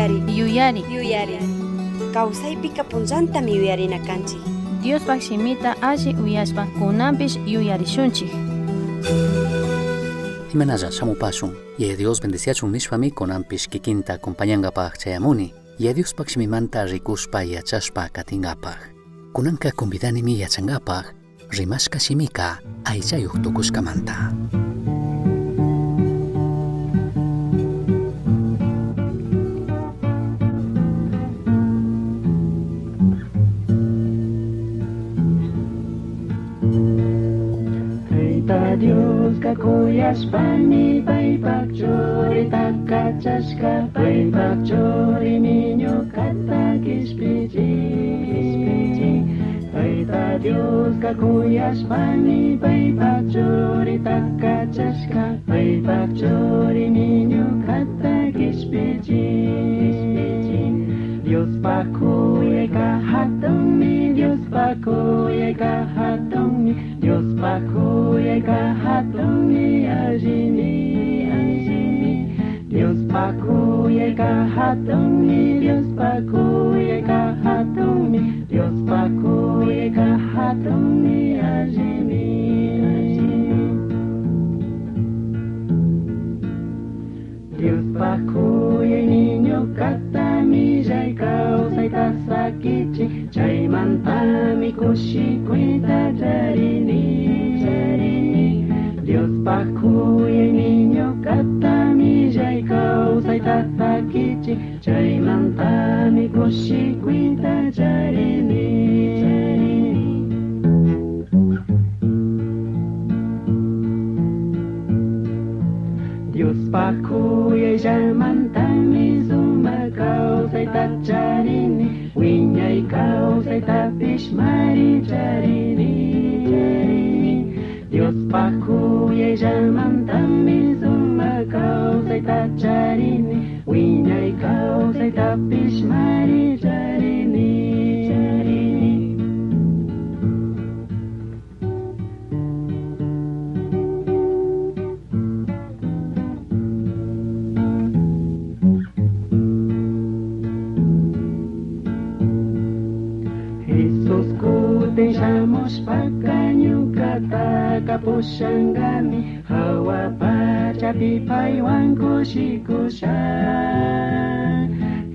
Yuyari. Yuyari. Yuyari. Kawsaypika punllantami yuyarina kanchik. Diospaj shimita alli uyashpa kunanpish yuyarishunchik. Imanalla shamupashun. Yaya Dios bendeciachun nishpami kunanpish kikinta acompañangapaj chayamuni. Yaya Diospaj shimimanta rikushpa yachashpa katingapaj. Kunanka convidanimi yachangapaj rimashka shimika aychayuj tukushkamanta. Tayta Dioska kuyashpami paypak churita kachashka, paypak churimi ñukata kishpichin. Tayta Dioska kuyashpami paypak churita kachashka, paypak churimi ñukata kishpichin. Diospak kuyayka hatunmi, Diospak kuyayka hatunmi, Diospak kuyayka hatunmi, allimi, allimi. Diospak kuyayka hatunmi, Diospak kuyayka hatunmi, Diospak kuyayka hatunmi, allimi, allimi. Diospak kuyaymi ñukata millay kawsayta sakichin, chaymantami kushikuyta charini, charini. Diospak kuyaymi ñukata millay kawsayta sakichin, chaymantami kushikuyta charini, charini. Diospak kuyayllamantami sumak kawsayta charini, wiñay kawsaytapish mari charini, charini. Diospak kuyayllamantami sumak kawsayta charini, wiñay kawsaytapish mari charini, charini. Jesús kutin shamushpaka ñukataka pushangami, hawa pachapi paywan kushikusha.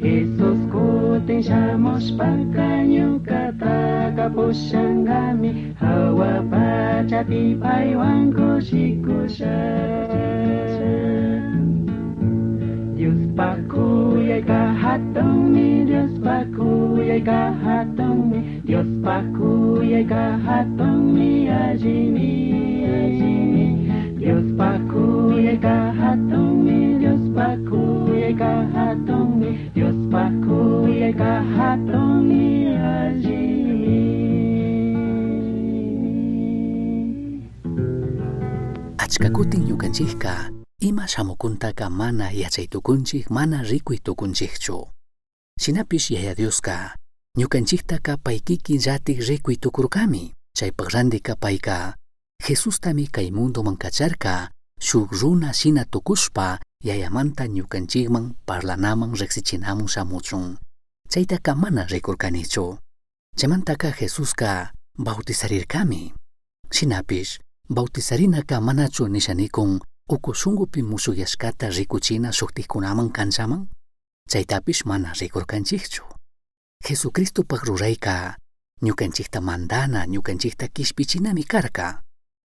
Jesús kutin shamushpaka ñukataka pushangami, hawa pachapi paywan kushikusha. Diospak kuyayka hatunmi, Diospak kuyayka hatunmi, Diospak kuyayka hatunmi, allimi, allimi. Diospak kuyayka hatunmi, Diospak kuyayka hatunmi, Diospak kuyayka hatunmi, allimi. Achka kutin ñukanchikka ima shamukuntaka mana yachay tukunchik, mana rikuy tukunchikchu. Shinapish Yaya Dioska ñukanchiktaka pay kikin llatik rikuy tukurkami. Chaypak randika payka Jesustami kay mundoman kacharka shuk runa shina tukushpa Yayamanta ñukanchikman parlanaman riksichinamun shamuchun. Chaytaka mana rikurkanichu. Chaymantaka Jesuska bautizarirkami. Shinapish bautizarinaka manachu nishanikun uku shunkupi mushuyashkata rikuchina shuktikkunaman kanchaman? Chaytapish mana rikurkanchikchu. Jesucristopak rurayka ñukanchikta mandana, ñukanchikta kishpichinami karka.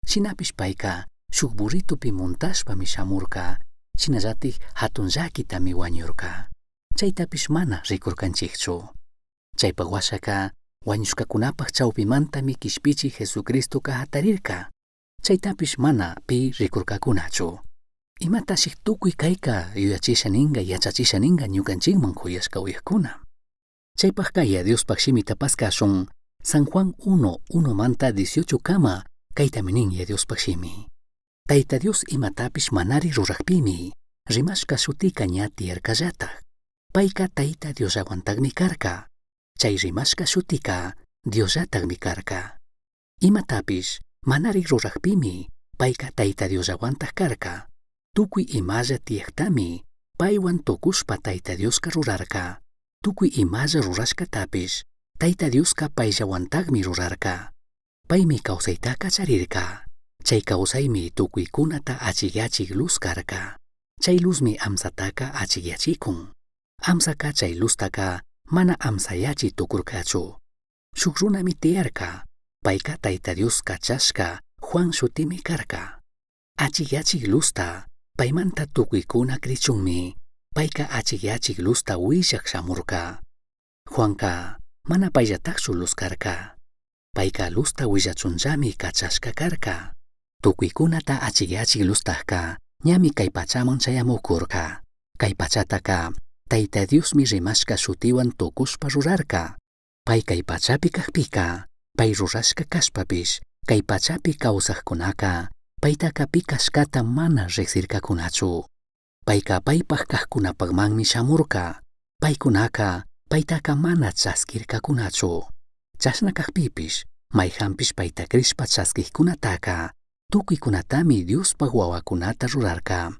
Shinapish payka shuk burritopi montashpami shamurka, shinallatik hatun llakitami wañurka. Chaytapish mana rikurkanchikchu. Chaypak washaka wañushkakunapak chawpimantami kishpichi Jesucristoka hatarirka. Chaytapish mana pi rikurkakunachu. Imatashik tukuy kayka yuyachisha ninga, yachachisha ninga ñukanchikman kuyashka uyakuna. Chaypaqka Yaya Diospaq shimita paskashun San Juan 1, 1 manta 18 kama kaytami nin Yaya Diospaq shimi. Tayta Dios imatapish manari rurajpimi rimashka shutika ña tiyarkallataj. Payka Tayta Diosllawantaqmi karka. Chay rimashka shutika Diosllataqmi karka. Imatapish manari rurajpimi payka Tayta Diosllawantaq karka. Tukuy imalla tiyajtami Paihuan tucushpa Taita Diosca rurarca. Tucui imalla rurashcatapish Taita Diosca paillahuantajmi rurarca. Paimi causaitaca charirca. Chai causaimi tucuicunata achijyachij luz carca. Chai luzmi amsataca achijyachicun. Amsaca chai luztaca mana amsayachi tucurcachu. Shuj runami tiyarca. Paica Taita Dios cachashca Juan shutimi carca. Achijyachij luzta paimanta tucuicuna crichunmi paica achijyachij luzta huillaj shamurca. Juanca mana paillatajchu luz carca. Paica luzta huillachunllami cachashca carca. Tucuicunata achijyachij luztajca ñami cai pachaman chayamucurca. Cai pachataca Taita Diosmi rimashca shutihuan tucushpa rurarca. Pai cai pachapi cajpica, pai rurashca cashpapish, cai pachapi causajcunaca, paitaca pi cashcata mana rijsircacunachu. Paica paipaj cajcunapajmanmi shamurca. Paicunaca paitaca mana chasquircacunachu. Chashna cajpipish, maijanpish paita crishpa chasquijcunataca, tucuicunatami Diospaj huahuacunata rurarca.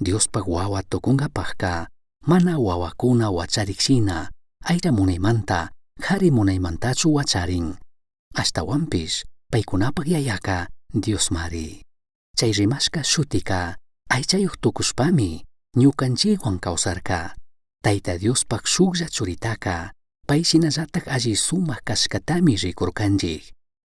Diospaj huahua tucungapajca, mana huahuacuna huacharij shina, aycha munaimanta, jari munaimantachu huacharin. Ashtahuanpish, paicunapaj yayaca Diosmari. Chai rimashca shutica, aichayuj tucushpami, ñucanchikhuan causarca. Taita Diospaj shujlla churitaca, pai shinallataj alli sumaj cashcatami ricurcanchij.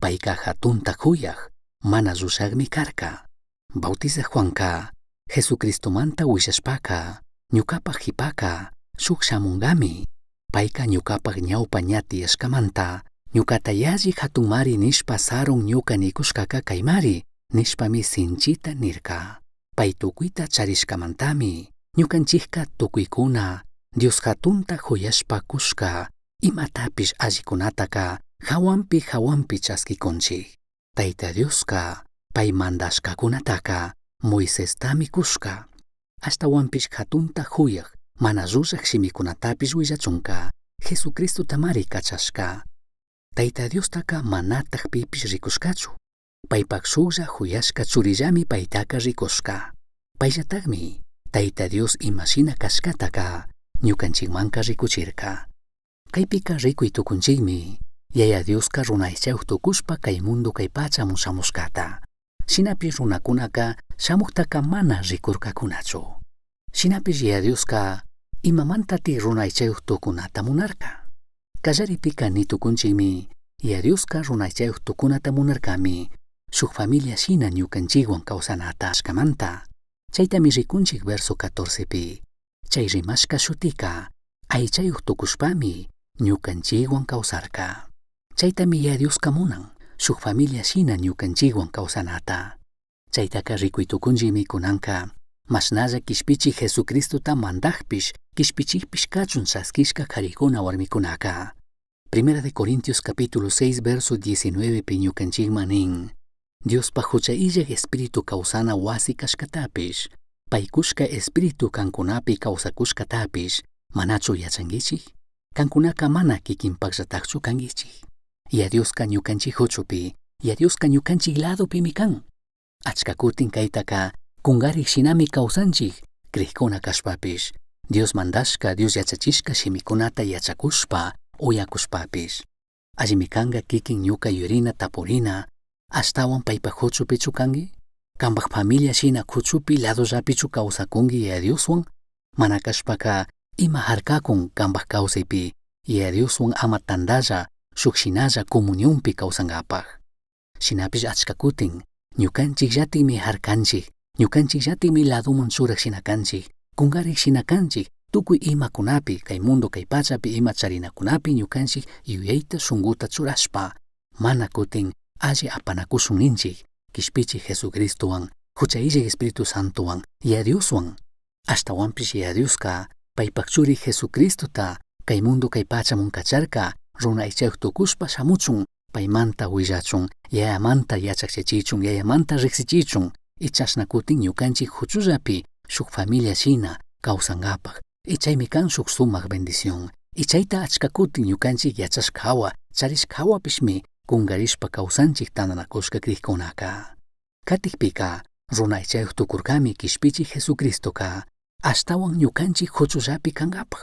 Paica jatunta juyaj, mana llullajmi carca. Bautizaj Juanca, Jesucristomanta huillashpaca, ñucapaj jipaca, shuj shamungami. Paica ñucapaj ñaupa ña tiyashcamanta, ñucata yalli jatunmari nishpa sarun ñuca nicushcaca caimari, nishpami sinchita nirca. Pai tucuita charishcamantami, ñucanchijca tucuicuna, Dios jatunta juyashpa cushca, imatapish allicunataca jahuanpi jahuanpi chasquicunchij. Taita Diosca, pai mandashcacunataca, Moisestami cushca. Ashtahuanpish jatunta juyaj, mana llullaj shimicunatapish huillachunca, Jesucristotamari cachashca. Taita Diostaca manataj pipish ricushcachu. Paipaj shujlla juyashca churillami paitaca ricushca. Paillatajmi Taita Dios imashina cashcataca ñucanchikmanca ricuchirca. Caipica ricui tucunchikmi, Yaya Diosca runa aychayuj tucushpa cai mundo cai pachaman shamushcata. Shinapish runacunaca shamujtaca mana ricurcacunachu. Shinapish Yaya Diosca imamantati runa aychayuj tucunata munarca. Callaripika ni tucunchikmi, Yaya Diosca runa aychayuj tucunata munarcami, shuj familia shina ñucanchikhuan causanata ashkamanta. Chaitami ricunchik verso 14pi. Chai rimashca shutica, aychayuj tucushpami ñucanchikhuan causarca. Chaitami Yaya Diosca munan, shuj familia shina ñucanchikhuan causanata. Chaitaca ricui tucunchikmi cunanca, mashnalla quishpichij Jesucristota mandajpish, quishpichijpish cachun chasquishca jaricuna huarmicunaca. Primera de Corintios capítulo 6 verso 19 pi ñucanchikman nin, Diospaj jucha illaj espíritu causana huasi cashcatapish, pai cushca espíritu cancunapi causacushcatapish, manachu yachanguichij? Cancunaca mana kikinpajllatajchu canguichij. Yaya Diosca ñucanchij huchupi, Yaya Diosca ñucanchij ladopimi can. Achca cutin caitaca cungarij shinami causanchij, crijcuna cashpapish, Dios mandashca, Dios yachachishca shimicunata yachacushpa, uyacushpapish. Allimi canga kikin ñuca yurina tapurina, ashtahuan paipaj huchupichu cangui? Cambaj familia shina huchupi ladollapichu causacungui Yaya Dioshuan? Mana cashpaca ima jarcacun cambaj causaipi Yaya Dioshuan ama tandalla, shuj shinalla comunionpi causangapaj. Shinapish achca cutin, ñucanchikllatikmi jarcanchik, ñucanchikllatikmi ladoman churaj shina canchik, cungarij shina canchik, tucui imacunapi, cai mundo cai pachapi ima charinacunapi ñucanchik yuyaita shunguta churashpa, mana cutin alli apanacushun ninchik, quishpichij Jesucristohuan, jucha illaj Espíritu Santohuan, Yaya Dioshuan. Ashtahuanpish Yaya Diosca, paipaj churi Jesucristota, cai mundo cai pachaman cacharca, runa aychayuj tucushpa shamuchun, paimanta huillachun, Yayamanta yachachichun, Yayamanta rijsichichun, y chashna cutin ñucanchik huchullapi shuj familia shina causangapaj, y chaymi can shuj sumaj bendición. Y chayta achka cutin ñucanchik yachashka jawa, charishka jawapishmi cungarishpa causanchik tandanacushka crijcunaca. Katikpika, runa aychayuj tucurcami quishpichij Jesucristoca. Ashtahuan ñucanchij juchullapi cangapaj.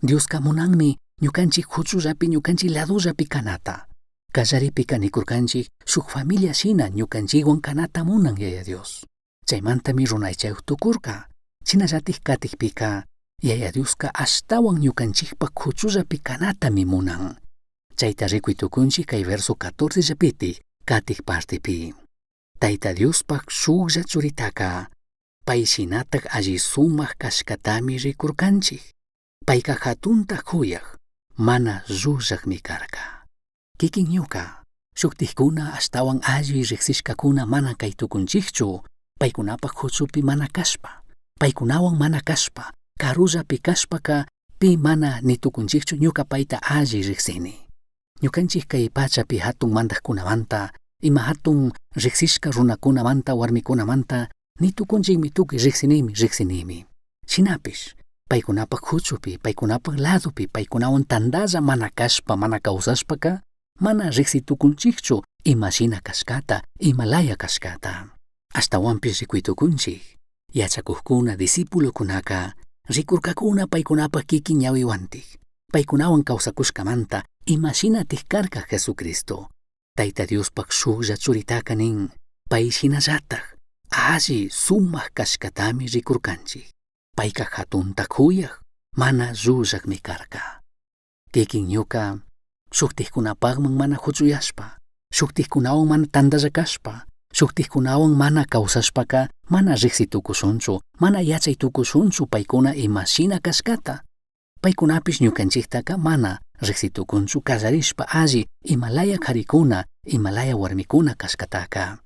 Diosca munanmi ñucanchij juchullapi ñucanchij ladollapi canata. Callaripica nicurcanchij shuj familia shina ñucanchijhuan canata munan Yaya Dios. Chaimantami runa aychayuj tucurca. Shinallataj catijpica Yaya Diosca ashtahuan ñucanchijpaj juchullapi canatami munan. Chaita ricui tucunchij cai verso 14 llapitij catij partepi. Taita Diospaj shujlla churitaca pai shinataj alli sumaj cashcatami ricurcanchij. Paica jatunta juyaj, mana llullajmi carca. Kikin ñuca, shujtijcuna ashtahuan alli rijsishcacuna mana cai tucunchijchu, paicunapaj juchupi mana cashpa, paicunahuan mana cashpa, carullapi cashpaca pi mana ni tucunchijchu ñuca paita alli rijsini. Ñucanchij cai pachapi jatun mandajcunamanta, ima jatun rijsishca runacunamanta, huarmicunamanta, ni tucunchijmi tucui rijsinimi, rijsinimi. Shinapish, paicunapaj juchupi, paicunapaj ladopi, paicunahuan tandalla mana cashpa, mana causashpaca, mana rijsi tucunchijchu ima shina cashcata, ima laya cashcata. Ashtahuanpish ricui tucunchij. Yachacujcuna, discipulocunaca, ricurcacuna paicunapaj kikin ñahuihuantij. Paicunahuan causacushcamanta ima shinataj carca Jesucristo. Taita Diospaj shujlla churitaca nin, pai shinallataj, alli sumaj cashcatami ricurcanchij. Paica jatunta juyaj, mana llullajmi carca. Kikin ñuca shujtijcunapajman mana juchuyashpa, shujtijcunahuan mana tandalla cashpa, shujtijcunahuan mana causashpaca mana rijsi tucushunchu, mana yachai tucushunchu paicuna ima shina cashcata. Paicunapish ñucanchijtaca mana rijsi tucunchu callarishpa alli ima laya jaricuna, ima laya huarmicuna cashcataca.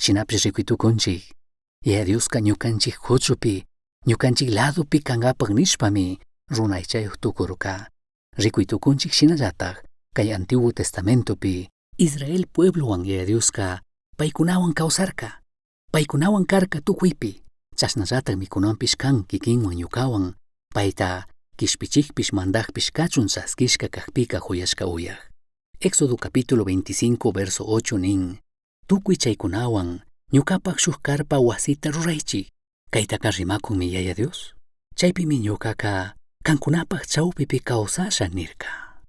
Shinapish ricui tucunchij. Yaya Diosca ñucanchij juchupi, ñucanchij ladopi cangapaj nishpami runa aychayuj tucurca. Ricui tucunchij shinallataj cai Antiguo Testamentopi Israel pueblohuan Yaya Diosca paicunahuan causarca. Paicunahuan carca tucuipi. Chashnallatajmi cunanpish can kikinhuan ñucahuan paita quishpichijpish mandajpish cachun chasquishca cajpica juyashca uyaj. Éxodo capítulo 25 verso 8 nin, Tucui chaicunahuan ñucapaj shuj carpa huasita ruraichij. Caitaca rimacunmi Yaya Dios. Chaipimi ñucaca cancunapaj chaupipi causasha nirca.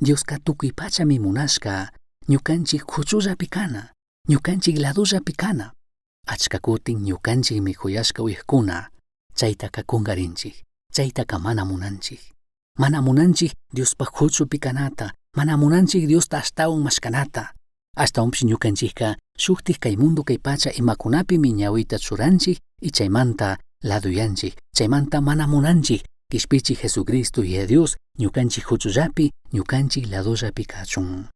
Diosca tucui pachami munashca ñucanchij juchullapi cana, ñucanchij ladollapi cana. Achca cutin ñucanchijmi juyashca uyajcuna, chaitaca cungarinchij, chaitaca mana munanchij. Mana munanchij Diospaj juchupi canata, mana munanchij Diosta ashtahuan mashcanata. Ashtahuanpish ñucanchijca shujtij cai mundo cai pacha imacunapimi ñahuita churanchij y chaimanta ladoyanchij, chaimanta mana munanchij quishpichij Jesucristo Yaya Dios ñucanchij juchullapi, ñucanchij ladollapi cachun.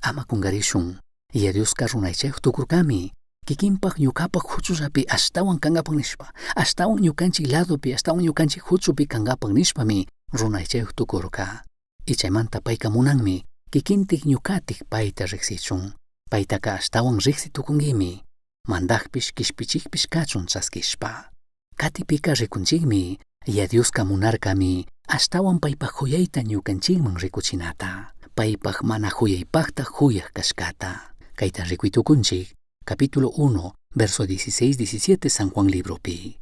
Ama cungarishun, Yaya Diosca runa aychayuj tucurcami, kikinpaj ñucapaj juchullapi ashtahuan cangapaj nishpa, ashtahuan ñucanchij ladopi, ashtahuan ñucanchij juchupi cangapaj nishpami runa aychayuj tucurca. Y chaimanta paica munanmi, kikintik ñucatik paita rijsichun, paitaca ashtahuan rijsi tucunguimi, mandajpish quishpichijpish cachun chasquishpa. Catipica ricunchijmi, Yaya Diosca munarcami ashtahuan paipaj juyaita ñucanchijman ricuchinata, paipaj mana juyaipajta juyaj cashcata. Caita ricui tucunchij, capítulo 1, verso 16-17 San Juan libropi.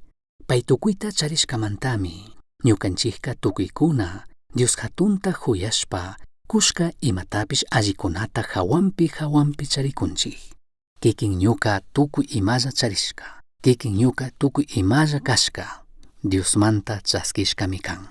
Pai tucuita charishcamantami, ñucanchijca tucuicuna, Dios jatunta juyashpa, cushca imatapish allicunata jahuanpi jahuanpi charicunchij. Kikin ñuca tucui imalla charishca, kikin ñuca tucui imalla cashca, Diosmanta chasquishcami can.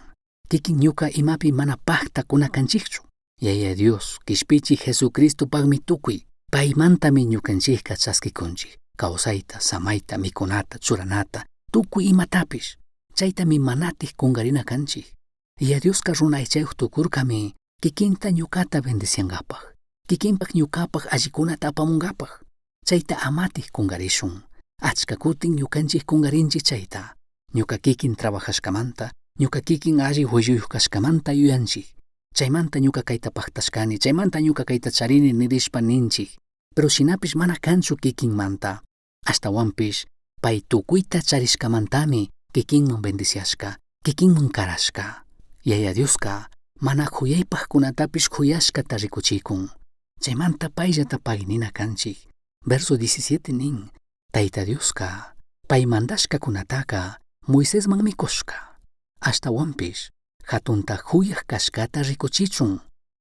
Kikin ñuca imapi mana pajta cuna canchijchu. Yaya Dios, quishpichij Jesucristopajmi tucui, paimantami ñucanchijca chasquicunchij, causaita, samaita, micunata, churanata, tucui imatapish. Chaitami manatij cungarina canchij. Yaya Diosca runa aychayuj tucurcami, kikinta ñucata bendiciangapaj, kikinpaj ñucapaj allicunata apamungapaj. Chaita amatij cungarishun. Achca cutin ñucanchij cungarinchij chaita. Ñuca kikin trabajashcamanta, ñuca kikin alli huilluyuj cashcamanta yuyanchij. Chaimanta ñuca caita pajtashcani, chaimanta ñuca caita charini nirishpa ninchij. Pero shinapish mana canchu kikinmanta. Ashtahuanpish pai tucuita charishcamantami kikinman bendiciashca, kikinman carashca. Yaya Diosca mana juyaipajcunatapish juyashcata ricuchicun. Chaimanta paillata pagui nina canchij. Verso 17 nin, Taita Diosca pai mandashcacunataca Moisesmanmi cushca. Ashtahuanpish jatunta juyaj cashcata ricuchichun,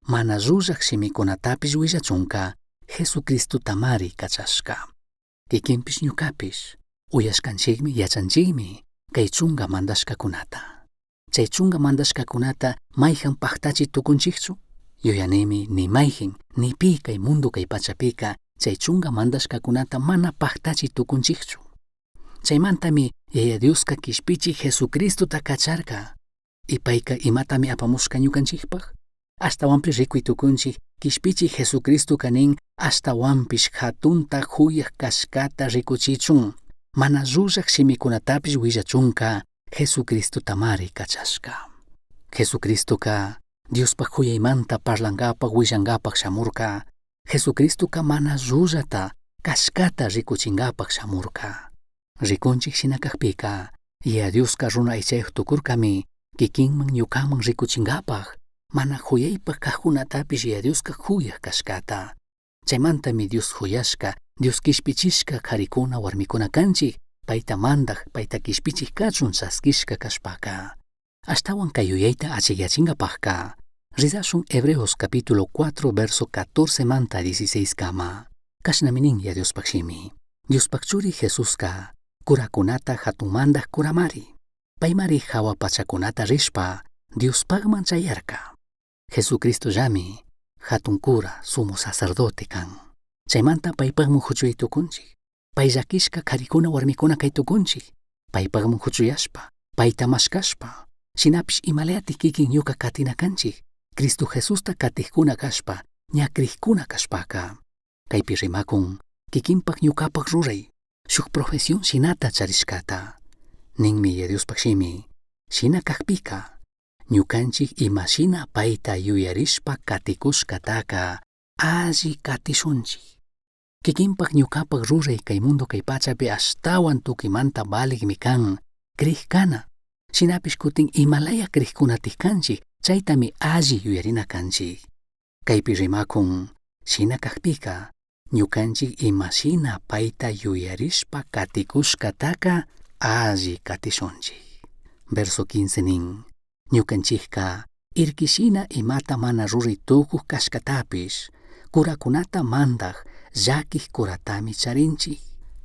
mana llullaj shimicunatapish huillachunca Jesucristotamari cachashca. Kikinpish ñucapish uyashcanchikmi yachanchikmi kay chunga mandashcacunata. Chay chunga mandashcacunata mayhan pajtachi tucunchikchu? Yuyanimi ni mayhin ni pi kay mundo kay pachapika chay chunga mandashcacunata mana pajtachi tucunchikchu. Chaymantami Yaya Dioska kishpichik Jesucristota kacharka. Y payka imatami apamushka ñukanchikpaj? Ashtahuanpish rikuy tukunchik kishpichik Jesucristoka nin ashtahuanpish jatunta juyaj kashkata rikuchichun, mana llullaj shimikunatapish willachunka Jesucristotamari kachashka. Jesucristoka Diospaj juyaymanta parlangapaj willangapaj shamurka. Jesucristoka mana llullata kashkata rikuchingapaj shamurka. Rikunchik shina kajpika, Yaya Dioska runa aychayuj tukurkami kikinman ñukaman rikuchingapaj, mana juyaypaj kajkunatapish Yaya Dioska juyaj kashkata. Chaymantami Dios juyashka, Dios kishpichishka karikuna warmikuna kanchik, payta mandaj, payta kishpichik kachun chaskishka kashpaka. Ashtawan kay yuyayta achikyachingapajka, rizashun Hebreos capítulo 4 verso 14 manta 16 kama. Kashnami nin Yaya Diospaj shimi. Diospaj churi Jesuska, curakunata jatun mandaj curamari. Paymari jawa pachakunata rishpa, Diospajman chayarka. Jesucristollami jatun cura, sumo sacerdote kan. Chaymanta paypajman huchuy tukunchik. Pay llakishka karikuna warmikuna kay tukunchik. Paypajman huchuyashpa, payta mashkashpa. Shinapish imalayatik kikin ñuka katina kanchik. Cristo Jesusta katijkuna kashpa, ña crijkuna kashpaka. Kaypi rimakun, kikinpak ñukapak ruray, shuk profesión shinata charishkata. Ninmi Yaya Diospaj shimi, shina kajpika, ñukanchik imashina payta yuyarishpa katikushkataka alli katishunchik. Kikinpak ñukapak ruray kay mundo kay pachapi ashtawan tukimanta valikmi kan, crij kana. Shinapish kutin imalaya crijkunatik kanchik, chaytami alli yuyarina kanchik. Kaypi rimakun, shina kajpika, ñukanchik imashina payta yuyarishpa katikushkataka alli katishunchik. Verso 15 nin, ñukanchikka irkishina imata mana ruray tukuj kashkatapish, curakunata mandaj llakij curatami charinchik.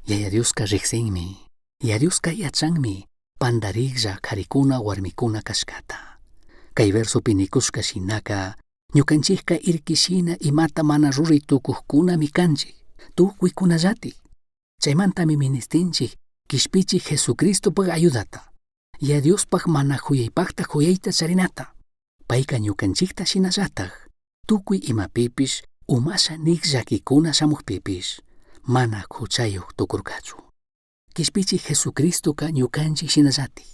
Yaya Dioska riksinmi, Yaya Dioska yachanmi pandariklla karikuna warmikuna kashkata. Kay versopi nikushka shinaka, ñukanchikka irkishina imata mana ruray tukujkunami kanchik, tukuykunallatik. Chaymantami ministinchik kishpichik Jesucristopaj ayudata, Yaya Diospaj mana juyaypajta juyayta charinata. Payka ñukanchikta shinallataj, tukuy imapipish umasha nik llakikuna shamujpipish, mana juchayuj tukurkachu. Kishpichik Jesucristoka ñukanchik shinallatik,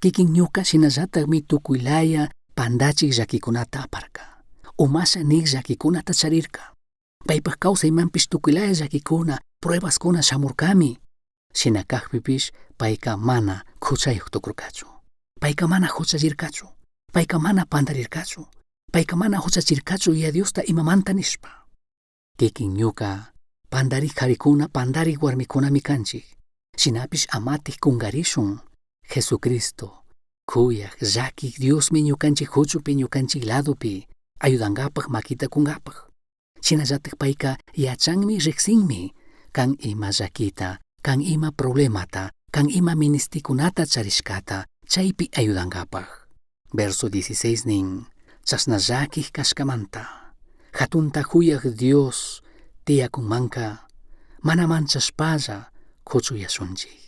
kikin ñuka shinallatakmi tukuylaya pandachik llakikunata aparka, umasha nik llakikunata charirka. Paypaj kawsaymanpish tukuylaya llakikuna, pruebaskuna shamurkami. Shina kajpipish payka mana juchayuj tukurkachu. Payka mana juchallirkachu. Payka mana pandarirkachu. Payka mana juchachirkachu Yaya Diosta imamanta nishpa. Kikin ñuka pandarik karikuna, pandarik warmikunami kanchik. Shinapish amatik kungarishun. Jesucristo, kuyaj, llakik Diosmi ñukanchik huchupi, ñukanchik ladopi, ayudankapaj, makita kunkapaj. Shinallatak payka yachanmi, riksinmi, kan ima llakita, kan ima problemata, kan ima ministikunata charishkata, chaypi ayudankapaj. Verso 16 nin, chashna llakik kashkamanta, jatunta juyaj Dios tiyakunmanka, mana manchashpalla kuchuyashunchik.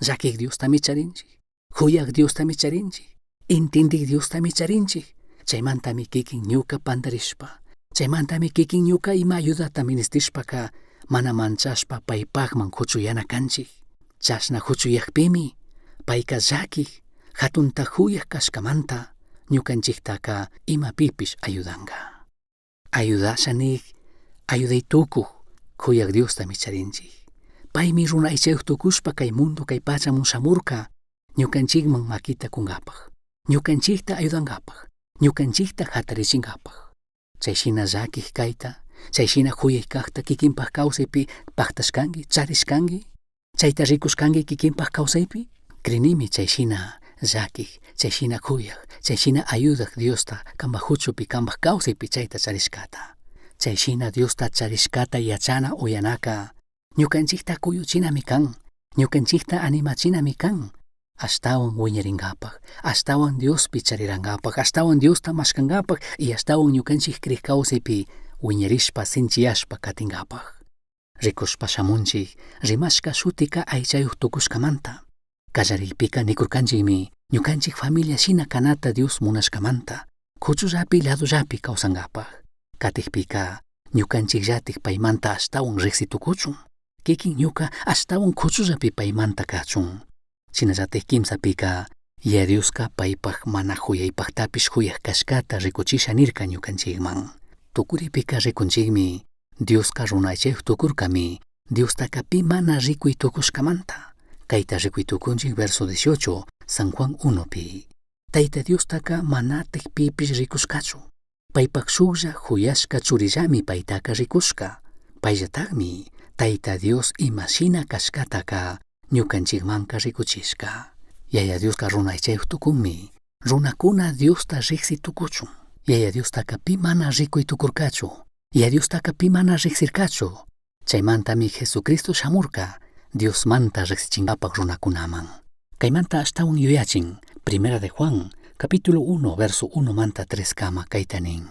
Llakik Diostami charinchik, juyaj Diostami charinchik, intindik Diostami charinchik. Chaymantami kikin ñuka pandarishpa, chaymantami kikin ñuka ima ayudata ministishpaka, mana manchashpa paypajman kuchuyana kanchik. Chashna kuchuyajpimi, payka llakik, jatunta juyaj kashkamanta, ñukanchiktaka imapipish ayudanka. Ayudasha nik, ayuday tukuj, kuyaj Diostami charinchik. Paymi runa aychayuj tukushpa kay mundo kay pachamun shamurka, ñukanchikman makita kunkapaj, ñukanchikta ayudankapaj, ñukanchikta jatarichinkapaj. Chay shina llakik kayta, chay shina juyay kajta kikinpaj kawsaypi pajtashkanki, charishkanki, chayta rikushkanki kikinpaj kawsaypi. Crinimi chay shina llaquij, chay shina juyaj, chay shina ayudaj Diosta cambaj huchupi, cambaj kawsaypi chayta charishkata. Chay shina Diosta charishkata yachana uyanaka ñukanchikta kuyuchinami kan, ñukanchikta animachinami kan. Ashtawan wiñaringapaj, ashtawan Diospi charirangapaj, ashtawan Diosta mashkangapaj y ashtawan ñukanchik crij kawsaypi wiñarishpa sinchiyashpa katingapaj. Rikushpa shamunchik, rimashka shutika aychayuq tukushkamanta. Kallariypika nikurkanchikmi ñukanchik familia shina kanata Dios munashkamanta, kuchullapi ladollapi kawsangapaj. Katikpika ñukanchikllatik paymanta ashtawan riqsi tukuchun. Kikin ñuka ashtawan kuchullapi paymanta kachun. Shinallatik kimsapika Yaya Dioska paypaj mana juyaypajtapish juyaj kashkata rikuchisha nirka ñukanchikman. Tukuripika rikunchikmi Dioska runa aychayuq tukurkami, Diostaka pi mana rikuy tukushkamanta. Kayta rikuy tukunchik verso 18, San Juan 1pi. Tayta Diostaka manatik pipish rikushkachu. Paypak shuklla juyashka churillami paytaka rikushka. Payllatakmi Tayta Dios imashina kashkataka ñukanchikmanka rikuchishka. Yaya Dioska runa aychayuq tukunmi, runakuna Diosta riqsi tukuchun. Yaya Diostaka pi mana rikuy tukurkachu. Yaya Diostaka pi mana riqsirkachu. Chaymantami Jesucristo shamurka Diosmanta riqsichinkapak runakunaman. Kaymanta ashtawan yuyachin, Primera de Juan, capítulo 1, verso 1 manta 3 kama kayta nin.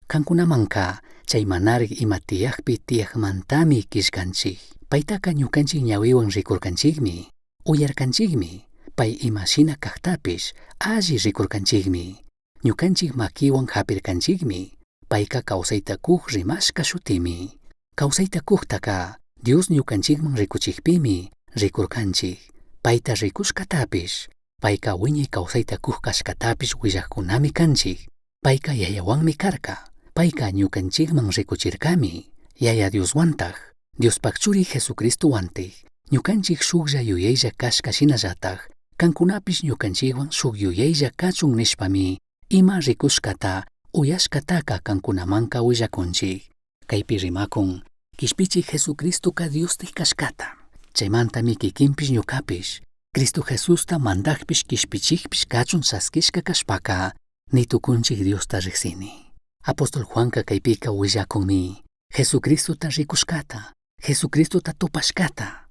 Kankunamanka chay manarik ima tiyakpi tiyakmantami killkanchik. Paytaka ñukanchik ñawiwan rikurkanchikmi, uyarkanchikmi, pay ima shina kaktapish alli rikurkanchikmi, ñukanchik makiwan hapirkanchikmi, payka kawsayta kuk rimashka shutimi. Kawsayta kuktaka Dios ñukanchikman rikuchikpimi rikurkanchik, payta rikushkatapish, payka wiñay kawsayta kuk kashkatapish willakkunami kanchik, payka yayawanmi karka, payka ñukanchikman rikuchirkami, Yaya Dioswantaj, Diospaj churi Jesucristowantik, ñukanchik shuklla yuyaylla kashka shinallataj, kankunapish ñukanchikwan shuk yuyaylla kachun nishpami, ima rikushkata, uyashkataka kankunamanka willakunchik. Kaypi rimakun, kishpichik Jesucristoka Diostik kashkata. Chaymantami kikinpish ñukapish, Cristo Jesusta mandajpish kishpichikpish kachun chaskishka kashpaka, nitukunchik Diosta riqsini. Apóstol Juanka kaypika willakunmi, Jesucristota rikushkata, Jesucristota tupashkata.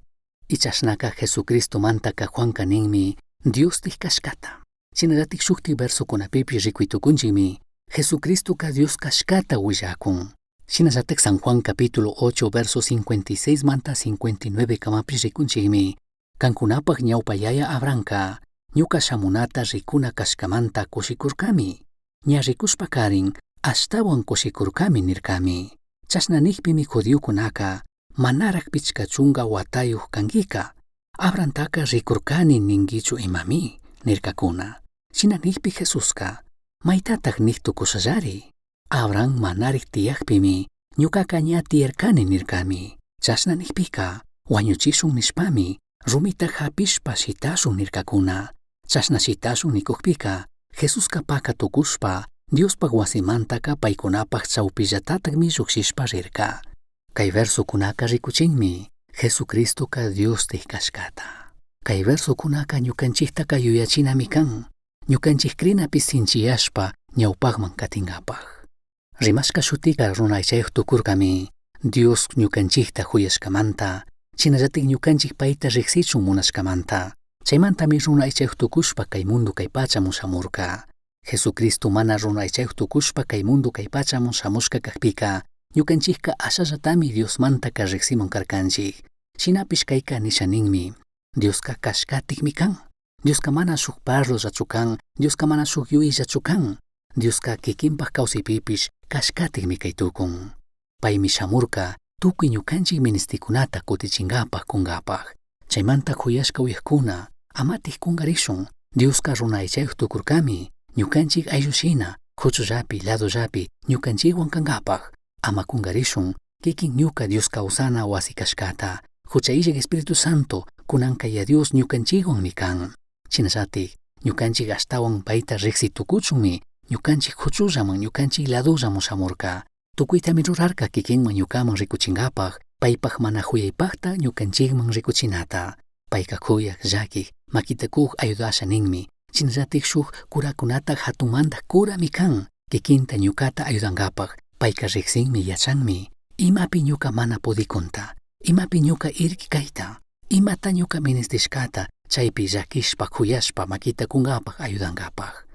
Y chashnaka Jesucristomantaka Juanka ninmi Diostik kashkata. Shinallatik shuktik versokunapipish rikuy tukunchikmi, Jesucristoka Dios kashkata willakun. Shinallatik San Juan capítulo 8 verso 56 manta 59 kamapish rikunchikmi, kankunapaj ñawpa yaya Abrahamka, ñuka shamunata rikuna kashkamanta kushikurkami. Ña rikushpakarin ashtawan kushikurkami nirkami. Chashna nikpimi judiokunaka manarak pichka chunka watayuq kankika, Abrahamtaka rikurkani ninkichu imami, nirkakuna. Shina nikpi Jesuska, maytatak nik tukushallari. Abraham manarik tiyakpimi, ñukaka ña tiyarkani nirkami. Chashna nikpika, wañuchishun nishpami, rumita hapishpa shitashun nirkakuna. Chashna shitashun nikukpika, Jesuska paka tukushpa, Diospaj wasimantaka paykunapaj chawpillatatakmi llukshishpa rirka. Kay versokunaka rikuchinmi, Jesucristoka Diostik kashkata. Kay versokunaka ñukanchiktaka yuyachinami kan, ñukanchik krinapi sinchiyashpa ñawpakman katinkapaj. Rimashka shutika runa aychayuq tukurkami, Dios ñukanchikta juyashkamanta, shinallatik ñukanchik payta riqsichun munashkamanta. Chaymantami runa aychayuq tukushpa kay mundo kay pachaman shamurka. Jesucristo mana runa aychayuq tukushpa kay mundo kay pachaman shamushka kakpika, ñukanchikka ashallatami Diosmantaka riqsimun karkanchik. Shinapish kayka nisha ninmi, Dioska kashkatikmi kan. Dioska mana shuk parlollachu kan, Dioska mana shuk yuyayllachu kan. Dioska kikinpaj kawsaypipish kashkatikmi kay tukun. Paymi shamurka tukuy ñukanchik ministikunata kutichinkapak kunkapaj. Chaymanta juyashka uyakuna, amatik kunkarishun, Dioska runa aychayuq tukurkami, ñukanchik ayllushina, kuchullapi, ladollapi, ñukanchikwan kankapaj. Ama kunkarishun, kikin ñuka Dios kawsana wasi kashkata, hucha illak Espíritu Santo, kunanka ya Dios ñukanchikwanmi kan. Shinallatik, ñukanchik ashtawan payta riqsi tukuchunmi, ñukanchik kuchullaman, ñukanchik ladollaman shamurka. Tukuytami rurarka kikinman ñukaman rikuchinkapaj, paypaj mana juyaypajta ñukanchikman rikuchinata. Payka kuyaq, llakiq, makita kuq ayudasha ninmi. Shinallatik shuk kurakunata hatunmanta kurami kan. Kikinta ñukata ayudankapaq. Payka riqsinmi yachanmi. Imapi ñuka mana pudikunta. Imapi ñuka irki kayta. Imata ñuka ministishkata chaypi llakishpa kuyashpa makita kunkapaq ayudankapaq.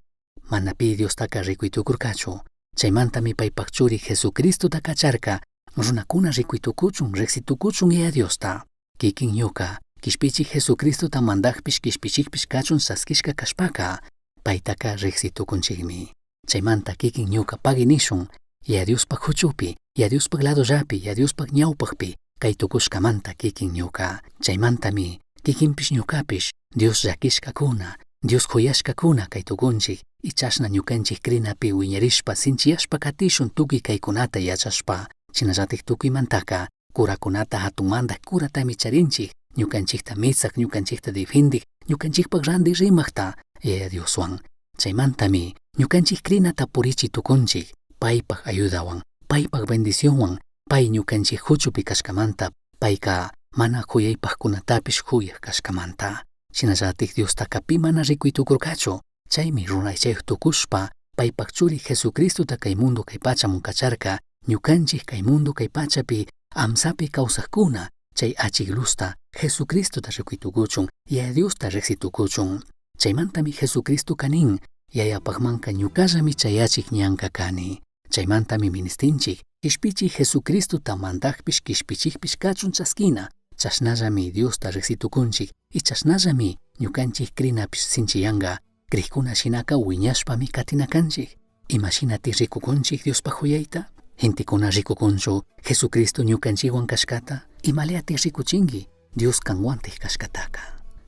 Mana pi Diostaka rikuy tukurkachu. Chaymantami paypak churi Jesucristota kacharka runakuna rikuy tukuchun riqsi tukuchun Yaya Diosta. Kikin ñuka kishpichik Jesucristota mandakpish kishpichikpish kachun chaskishka kashpaka paytaka riqsi tukunchikmi. Chaymanta kikin ñuka pagui nishun Yaya Diospak huchupi, Yaya Diospak ladollapi, Yaya Diospak ñawpakpi kay tukushkamanta kikin ñuka. Chaymantami kikinpish ñukapish Dios llakishkakuna, Dios kuyashkakuna kay tukunchik y chashna ñukanchik krinapi wiñarishpa sinchiyashpa katishun tukuy kaykunata yachashpa. Shinallatik tukuymantaka kurakunata hatunmanta kuratami charinchik ñukanchikta mitsak, ñukanchikta defendik, ñukanchikpak ranti rimakta Yaya Dioswan. Chaymantami ñukanchik krinata purichi tukunchik paypak ayudawan, paypak bendicionwan, pay ñukanchik huchupi kashkamanta, payka mana kuyaypaqkunatapish kuyak kashkamanta. Shinallatik Diostaka pi mana rikuy tukurkachu, chaymi runa aychayuq tukushpa paypak churi Jesucristota kay mundo kay pachaman kacharka, ñukanchik kay mundo kay pachapi amsapi kawsaqkuna chay achik luzta Jesucristota rikuy tukuchun, Yaya Diosta riqsi tukuchun. Chaymantami Jesucristo kanin, Yayapaqmanka ñukallami chayachik ñanka kani. Chaymantami ministinchik, kishpichik Jesucristota mandakpish kishpichikpish kachun chaskina, chashnallami Diosta riqsi tukunchik y chashnallami ñukanchik krinapish sinchiyanka, krikuna shinaka wiñashpami katina kanchik. Imashinati rikukunchik Diospak huyayta? Gentekuna rikukunchu Jesucristo ñukanchikwan kashkata? Imaleati rikuchinki Dios kanwantik kashkataka.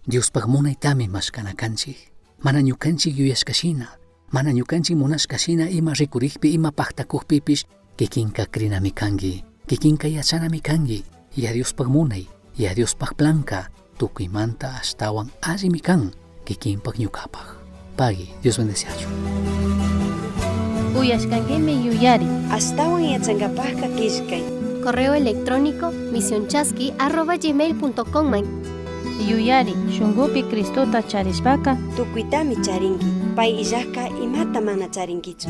Diospak munaytami mashkana kanchik. Mana ñukanchik yuyashkashina, mana ñukanchik munashkashina ima rikurikpi ima paktakukpipish kikinka krinami kanki, kikinka yachanami kanki, Yaya Diospak munay, Yaya Diospak planka tukuymanta ashtawan allimi kan kikinpak ñukapak. Pagui, Dios bendeciachu. Uyashkankimi yuyari. Ashtawan yachankapajka killkay. Correo electrónico misionchasqui@gmail.com Yuyari, shunkupi Cristota charishpaka Tukuytami charinki. Pay illajka imata mana charinkichu.